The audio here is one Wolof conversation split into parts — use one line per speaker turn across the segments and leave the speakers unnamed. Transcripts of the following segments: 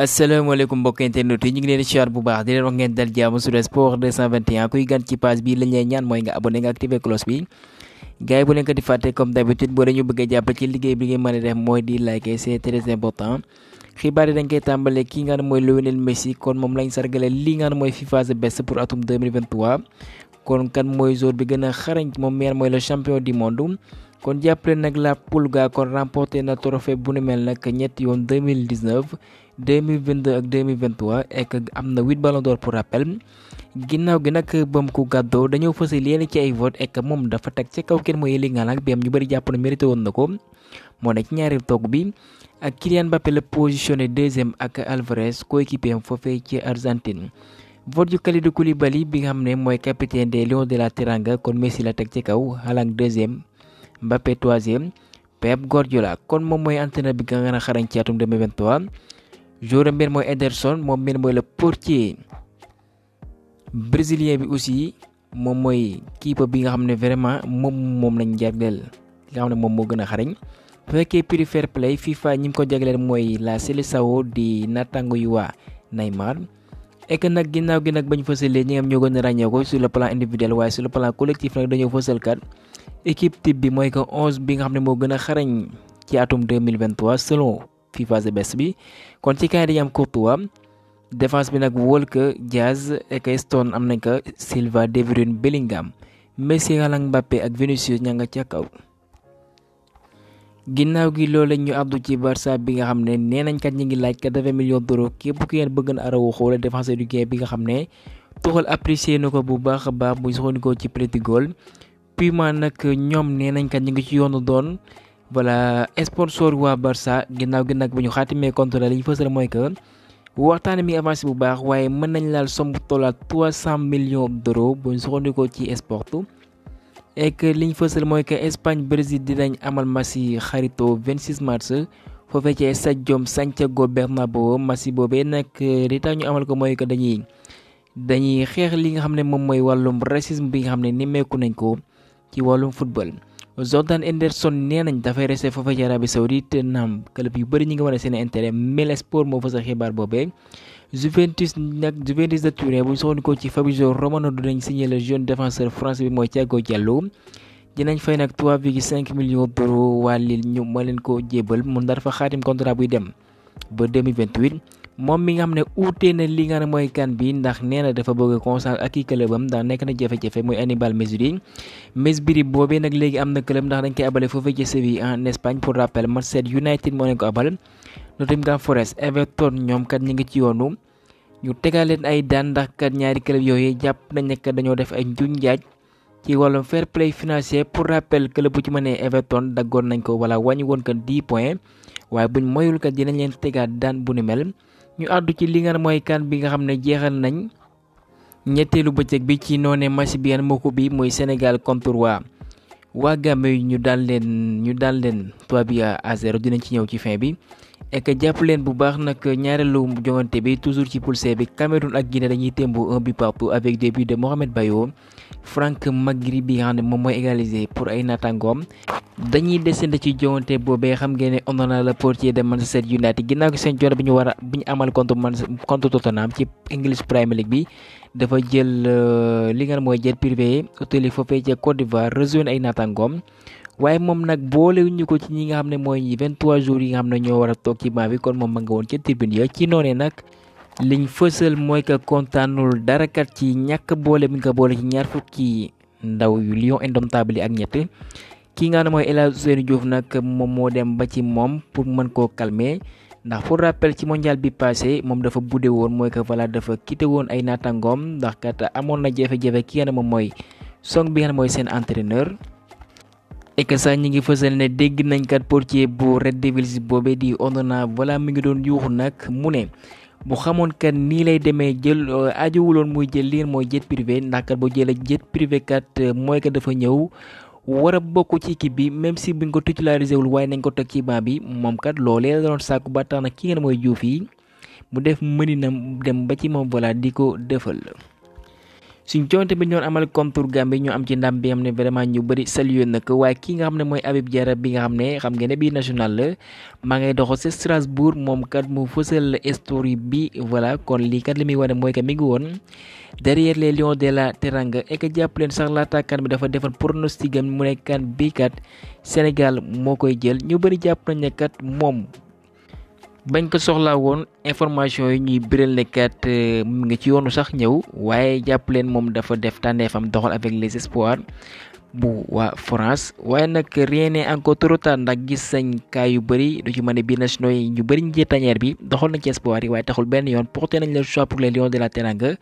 asalaamaaleykum mbokk internet yi ñu ngi leen di siyaar bu baax di leen wax ngeen dal jàmm sur sport 221 kuy gan ci page bi lañ lay ñaan mooy nga abonné nga activé cloche bi gars yi bu leen ko di fàtte comme d'habitude boo dañu bëgg a jàpp ci liggéey bi ngeen mën a def mooy di liker c'est très important xibaar yi dañ koy tàmbale kii nga xam mooy Lionel Messi kon moom lañ sargale lii nga xam mooy FIFA The Best pour atum 2023 kon kan mooy joueur bi gën a xarañ moom meer mooy le champion du monde kon jàppale nag la Pulga kon remporté na trophée bu nu mel nag ñetti yoon 2019 2022 ak 2023 ek am na 8 ballons d'or pour rappel ginnaaw gi nag bam ko gàddoo dañoo fësal leen ci ay vote ek moom dafa teg ca kaw kenn mooy Erling Haaland bi am ñu bëri jàpp na mérité woon na ko moo ne ci ñaari toog bi ak Kylian Mbappé la positionné deuxième ak Alvarez coéquipier am foofee ci Argentine vote yu Kalidou Koulibaly bi nga xam ne mooy capitaine des Lions de la Teranga kon Messi la teg ci kaw Haaland deuxième Mbappé troisième Pep Guardiola kon moom mooy entraîneur bi nga gën a xarañ ci atum 2023 joueur mbir mooy Ederson moom mbir mooy le portier brésilien bi aussi moom mooy keeper bi nga xam ne vraiment moom lañ jagleel nga xam ne moom moo gën a xarañ bu fekkee prix fair play FIFA ñi ko jagleel mooy la Seleção di naataango yu waa Neymar et que nag ginnaaw gi nag bañ fësalee ñi nga xam ñoo gën a ràññee ko sur le plan individuel waaye sur le plan collectif nag dañoo fësal kat équipe type bi mooy que 11 bi nga xam ne moo gën a xarañ ci atum 2023 selon FIFA The Best bi kon ci kaay dañu am Courtois défense bi nag Walker Diaz ak Stone am nañ ko Silva De Bruyne Bellingham Messi Haaland Mbappé ak Vinicius ña nga ca kaw. ginnaaw gi loolu la ñu àddu ci Barça bi nga xam ne nee nañ kat ñu ngi laaj 80 millions d'euros képp ku ngeen bëgg na Araujo wala défenseur du Guinée bi nga xam ne Tuchel apprécié na ko bu baax a baax muy soxandikoo ci petit goal puis nag ñoom nee nañ kat ñu ngi ci yoonu doon. voilà sponsor waa Barça ginnaaw gi nag bu ñu xaatimee contrat li ñu fësal mooy que waxtaan mi avancé bu baax waaye mën nañ laal somme bu tollaat 300 millions d'euros bu ñu soxandikoo ci sport et que li ñu fësal mooy que Espagne Brésil dinañ amal match xarito 26 mars foofee ci stade Santiago Bernabéu match boobee nag li tax ñu amal ko mooy que dañuy xeex li nga xam ne moom mooy wàllum racisme bi nga xam ne nimmeeku nañ ko ci wàllum football. Jordan Henderson nee nañ dafay resté foofa ci Arabie Saoudite naam club yu bëri ñi nga wane seen intérêt Mail Sport moo fa sa xibaar boobee Juventus de Turin bu ñu soxandikoo ci Fabrizio Romano dinañ signé le jeune défenseur français bi mooy Thiago Diallo dinañ fay nag 3,5 millions d'euros waa Lille ñu ma leen ko jébal mu ndar fa xaatim contrat buy dem ba 2028 moom mi nga xam ne uutee na li nga xam ne mooy kan bi ndax nee na dafa bëgg a constat ak i clubam ndax nekk na jafe-jafe mooy Hannibal Mejbri boobee nag léegi am na club ndax dañ koy abale foofu ci Séville en Espagne pour rappel Manchester United moo leen ko abal Nottingham Forest Everton ñoom kat ñi ngi ci yoonu ñu tegal leen ay daan ndax kat ñaari club yooyu jàpp nañ ne dañoo def ay njuñ njaaj ci wàllum fair play financier pour rappel club bu ci mënee Everton daggoon nañ ko wala wàññi woon ko 10 points waaye buñ moyul kat dinañ leen tegaat daan bu ni mel ñu àddu ci li nga mooy kan bi nga xam ne jeexal nañ ñetteelu bëccëg bi ci noone match bi moo ko bi mooy Sénégal contre waa Gambie ñu daal leen 3-0 dinañ ci ñëw ci fin bi et que jàpp leen bu baax nag ñaareelu jongante bi toujours ci poule C bi Cameroun ak Guinée dañuy tembo 1 but partout avec des buts de Mohamed Bayo Franck Magri bi nga xam ne moom mooy égaliser pour ay naataangoom dañuy descendre ci jongante boobee xam ngeen ne Onana la portier de Manchester United ginnaaw gi seen joor bi ñu amal contre Tottenham ci English Premier League bi dafa jël li nga mooy jet privé hôtel foofee ca Côte d'Ivoire rejoindre ay naataangoom waaye moom nag boolewuñu ko ci ñi nga xam ne mooy 23 jours yi nga xam ne ñoo war a toog ci banc bi kon moom ma nga woon ca tribune ya ci noonee nag liñ fësal mooy que kontaanul dara kat ci ñàkk boole bi nga boole ci ñaar fukki ndaw yu Lions indomptables yi ak ñett ki nga xam ne mooy El Hadji Ousseynou Diouf nag moom moo dem ba ci moom pour mën koo calmer ndax pour rappel ci mondial bi passé moom dafa budde woon mooy que voilà dafa quitté woon ay naataangoom ndax kat amoon na jafe-jafe ki nga xam ne moom mooy song bi nga xam ne mooy seen entraîneur. et que sax ñi ngi fësal ne dégg nañ kat portier bu Red Devils boobee di Onana voilà mi ngi doon yuuxu nag mu ne bu xamoon kat nii lay demee jël ajuwuloon muy jël lii mooy jet privé ndax kat boo jëlee jet privé kat mooy que dafa ñëw war a bokk ci équipe bi même si bi nga ko titularisé wul waaye nañ ko teg ci banc bi moom kat loolee la doon sàkku ba tax na ki ngeen mooy Diouf yi mu def mëninam dem ba ci moom voilà di ko defal. suñ jonte bi ñoon amal contre Gambie ñu am ci ndam bi xam ne vraiment ñu bëri salué na ko waaye ki nga xam ne mooy Habib Diarra bi nga xam ne xam ngeen ne bii national la maa ngay doxal ci Strasbourg moom kat mu fësal story bi voilà kon lii kat li muy wane mooy que mi ngi woon derrière les lions de la Teranga et que jàpp leen sax l'attaquant bi dafa defal pronostic am mu ne kan bii kat Sénégal moo koy jël ñu bëri jàpp nañ ne kat moom bañ ko soxlaa woon information yi ñuy biral ne kat mu ngi ci yoonu sax ñëw waaye jàpp leen moom dafa def tànneefam doxal avec les espoirs bu waa France waaye nag rien n'est encore trop tard ndax gis sañ kaa yu bëri du ci mën a biir nationaux yi ñu bëri ñu tanière bi doxal nañ ci espoir yi waaye taxul benn yoon porté nañ le choix pour les lions de la Teranga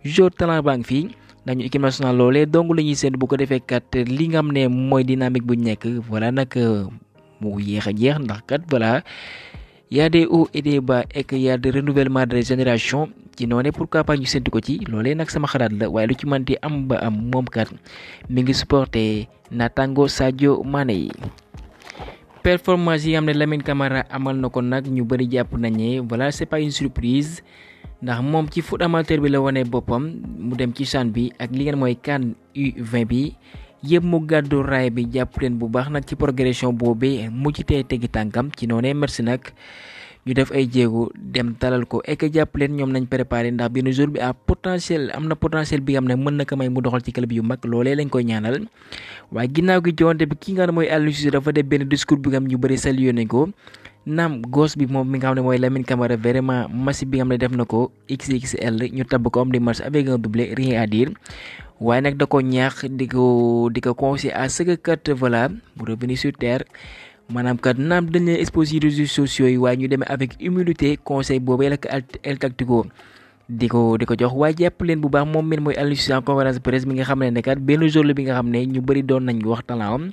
joueur talent baa ngi fii ndax ñu équipe nationale loolee dong la ñuy séntu bu ko defee kat li nga xam ne mooy dynamique bu ñu nekk voilà nag mu yéex a jeex ndax kat voilà. Y a des hauts et des bas et que y a des renouvellement de génération ci noonu pourquoi pas ñu séntu ko ci loolee nag sama xalaat la waaye lu ci manti am ba am moom kat mi ngi supporté natango Sadio Mané yi. Performance yi nga xam ne Lamine Camara amal na ko nag ñu bëri jàpp nañ ne voilà c'est pas une surprise ndax moom ci foot amateur bi la wane boppam mu dem ci CHAN bi ak li ngeen mooy CAN U20 bi. yëpp mu gàddu raay bi jàpp leen bu baax nag ci progression boobu mu ci tey tegi tànkam ci noonee merci nag ñu def ay jéego dem talal ko et que jàpp leen ñoom nañ préparé ndax benn jour bi am na potentiel bi nga xam ne mën na ko may mu doxal ci club yu mag loolee lañ koy ñaanal waaye ginnaaw gi jonte bi ki nga xam ne mooy Aliou Cissé dafa def benn discours bi nga xam ñu bëri salué nañ ko naam gos bi moom mi nga xam ne mooy Lamine Camara vraiment match bi nga xam ne def na ko XXL ñu tabb ko am di match avec un doublé rien à dire waaye nag da ko ñaax di ko conseiller à ce que kat voilà bu revenir sur terre maanaam kat naam dañ leen exposé réseaux sociaux yi waaye ñu demee avec humilité conseil boobu la ko El Tactico di ko jox waaye jàpp leen bu baax moom meen mooy Aliou Cissé en conférence de presse mi nga xam ne kat benn jour la bi nga xam ne ñu bëri doon nañ wax talaam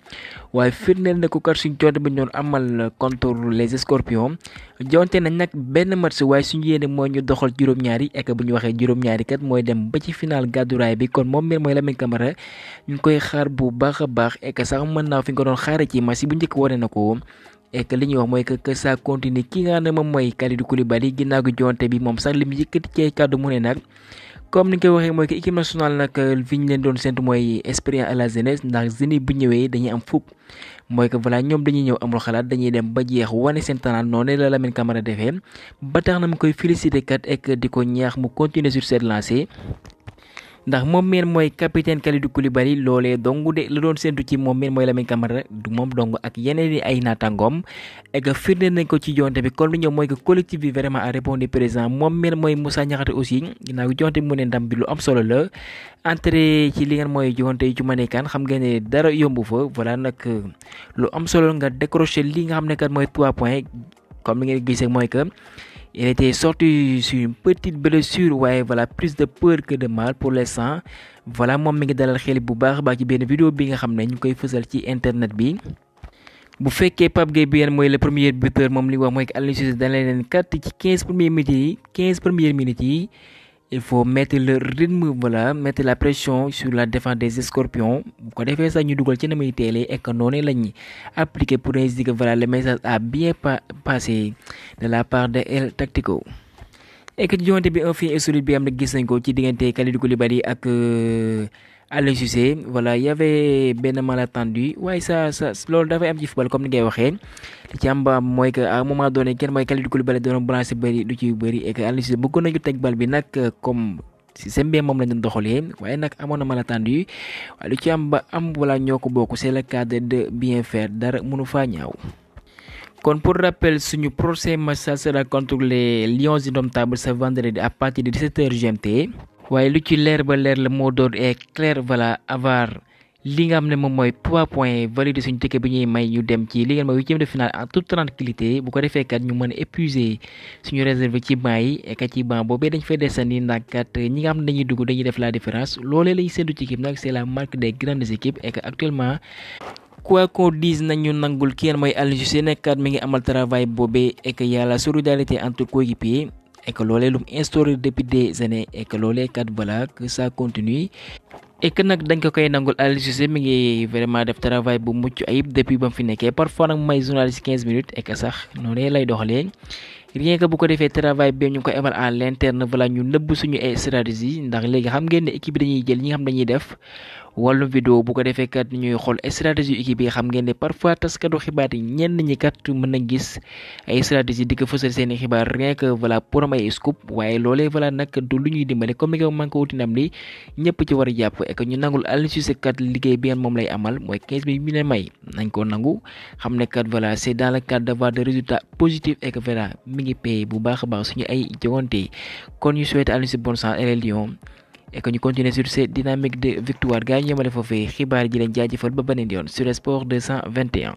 waaye firndeel na ko kat suñ jonte bi ñoon amal contre les Scorpions jonte nañ nag benn match waaye suñu yéene mooy ñu doxal juróom-ñaari ek bu ñu waxee juróom-ñaari kat mooy dem ba ci final gàdduraay bi kon moom meen mooy Lamine Camara ñu koy xaar bu baax a baax ek sax mën naa fi nga ko doon xaare ci match bu njëkk wane na ko et que li ñuy wax mooy que ça continue ki nga xam ne moom mooy Kalidou Koulibaly ginnaaw gi jonte bi moom sax li mu yëkkati ci kàddu mu ne nag comme ni nga koy waxee mooy que équipe nationale nag fi ñu leen doon séntu mooy expérience à la jeunesse ndax jeunes bu ñëwee dañuy am fukk mooy que voilà ñoom dañuy ñëw amul xalaat dañuy dem ba jeex wane seen talent noonu la Lamine Camara defee ba tax na mu koy félicité kat et di ko ñaax mu continuer sur cette lancée. ndax moom meen mooy capitaine Kalidou Koulibaly loolee dong de la doon séntu ci moom meen mooy Lamine Camara du moom dong ak yeneen i ay naataangoom et que firnde nañ ko ci jonte bi kon lu ñëw mooy que collectif bi vraiment a répondu présent moom meen mooy Moussa Niakhaté aussi ginnaaw jonte bi mu ne ndam bi lu am solo la entrée ci li ngeen mooy jonte yi ci ma nekkaan xam ngeen ne dara yombu fa voilà nag lu am solo nga décroché li nga xam ne kat mooy 3 points comme ni ngeen gisee mooy que il était sorti sur une petite blessure waaye voilà plus de peur que de mal pour l'instant voilà moom mi ngi dalal xel bu baax baax ci benn vidéo bi nga xam ne ñu koy fësal ci internet bi. bu fekkee Pape Gueye bi mooy le premier buteur moom li wax mooy que Aliou Cissé dana leen kat ci 15 premières minutes yi il faut mettre le rythme voilà mettre la pression sur la défense des Scorpions bu ko defee sax ñu dugal ci na muy teelee et que noonu lañ appliqué pour ainsi que voilà le message a bien passé de la part de El Tactico. et que jonte bi un film solide bi am na gis nañ ko ci diggante Kalidou Koulibaly ak Aliou Cissé voilà y avait benn malentendu waaye sa loolu dafay am ci football comme ni ngay waxee li ci am ba mooy que à un moment donné kenn mooy Kalidou Koulibaly doon branché bëri du ci bëri et que Aliou Cissé bëggoon nañu teg bal bi nag comme système bi moom la ñu doxalee waaye nag amoon na malentendu waaye lu ci am ba am wala ñoo ko bokk c'est le cadre de bien faire dara mënu faa ñaaw. kon pour rappel suñu prochain match ça sera contre les Lions indomptables ce vendredi à partir de 17h GMT. waaye lu ci leer ba leer la moo doon est clair voilà avoir li nga xam ne moom mooy 3 points validé suñu ticket bi ñuy may ñu dem ci li ngeen mooy huitième de finale en toute tranquillité bu ko defee kat ñu mën a épuiser suñu réserve ci banc yi et que ci banc boobee dañ fay desandi ndax kat ñi nga xam ne dañuy dugg dañuy def la différence loolee lañu séntu ci équipe nag c'est la marque des grandes équipes et que actuellement quoi qu'on dise nañu nangul ki ngeen mooy Aliou Cissé nekkat mi ngi amal travail boobee et que y a la solidarité entre coéquipiers et que loolee lu mu instauré depuis des années et que loolee kat voilà que ça continue et que nag dañ ko koy nangul Aliou Cissé mi ngi vraiment def travail bu mucc ayib depuis ba mu fi nekkee parfois nag may journaliste 15 minutes et que sax noonu lay doxalee rien que bu ko defee travail bi ñu koy amal à l'interne voilà ñu nëbb suñu ay stratégie ndax léegi xam ngeen ne équipe dañuy jël ñi nga xam dañuy def wàllum vidéo bu ko defee kat ñuy xool stratégie équipe yi xam ngeen ne parfois taskatu xibaar yi ñenn ñi kat mën na gis ay stratégie di ko fësal seeni xibaar rien que voilà pour am ay scoop waaye loolee voilà nag du lu ñuy dimbale comme ni ko man ko wutinam li ñëpp ci war a jàpp et que ñu nangul Aliou Cissé kat liggéey bi moom lay amal mooy 15 000 ñu ne may nañ ko nangu xam ne kat voilà c'est dans le cadre d'avoir des résultats positifs et que voilà mi ngi paye bu baax a baax suñu ay jogante kon ñu souhaite Aliou Cissé bonne chance et les Lions et que ñu continuer sur cette dynamique de victoire gars yi ñëmale foofee xibaar ji leen jaajëfal ba beneen yoon sur Sport 221.